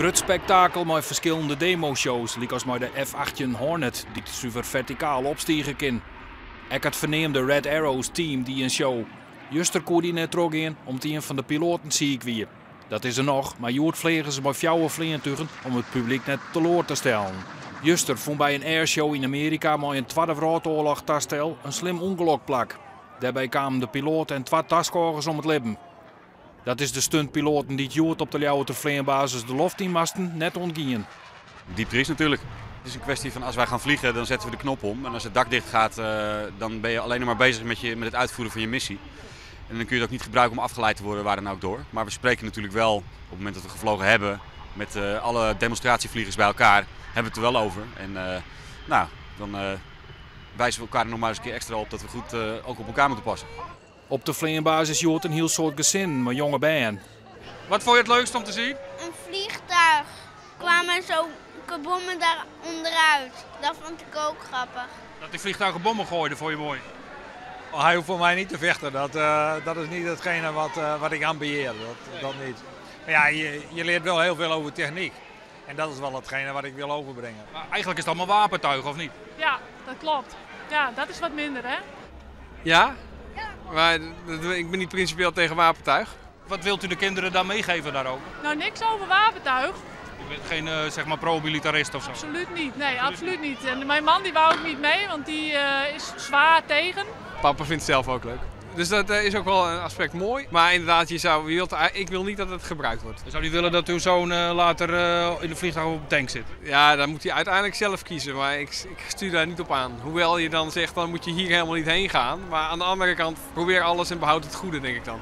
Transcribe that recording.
Grut spektakel mei ferskillende demoshows, lykas mei de F-18 Hornet, dy't suver fertikaal opstige kin. Ek it ferneamde Red Arrows team die in show. Juster koe dy net trochgean om't ien fan de piloaten siik wie. Dat is er noch, mar hjoed fleagen se mei fjouwer fleantugen om it publyk net teloar te stellen. Juster fûn by in airshow yn Amearika mei in Twadde Wrâldoarloch tastel in slim ûngelok plak. Dêrby kamen de piloat en twa taskôgers om it libben. Dat is de stuntpiloaten dy't hjoed op de Ljouwerter fleanbasis de loft yn moasten net ûntgien. Diep triest natuurlijk. Het is een kwestie van als wij gaan vliegen, dan zetten we de knop om. En als het dak dicht gaat, dan ben je alleen nog maar bezig met het uitvoeren van je missie. En dan kun je het ook niet gebruiken om afgeleid te worden, waar dan ook door. Maar we spreken natuurlijk wel, op het moment dat we gevlogen hebben, met alle demonstratievliegers bij elkaar, hebben we het er wel over. En nou, dan wijzen we elkaar nog maar eens een keer extra op dat we goed ook op elkaar moeten passen. Op de fleanbasis hjoed in hiel soad gesinnen mei jonge bern. Wat fûn je it leukst om te sjen? In fleantúch. Kwamen zo bommen daar onderuit. Dat vond ik ook grappig. Dat dy fleantugen bommen goaiden, fûn je moai? Oh, hij hoeft voor mij niet te vechten. Dat is niet hetgene wat ik ambieer. Dat niet. Maar ja, je leert wel heel veel over techniek. En dat is wel hetgene wat ik wil overbrengen. Maar eigenlijk is het allemaal wapentuig, of niet? Ja, dat klopt. Ja, dat is wat minder, hè? Ja? Maar ik ben niet principieel tegen wapentuig. Wat wilt u de kinderen dan meegeven daarover? Nou, niks over wapentuig. U bent geen zeg maar pro-militarist of zo? Absoluut niet, nee, absoluut niet. En mijn man die wou ook niet mee, want die is zwaar tegen. Papa vindt het zelf ook leuk. Dus dat is ook wel een aspect mooi. Maar inderdaad, ik wil niet dat het gebruikt wordt. Zou u willen dat uw zoon later in de vliegtuig of op de tank zit? Ja, dan moet hij uiteindelijk zelf kiezen. Maar ik stuur daar niet op aan. Hoewel je dan zegt, dan moet je hier helemaal niet heen gaan. Maar aan de andere kant, probeer alles en behoud het goede, denk ik dan.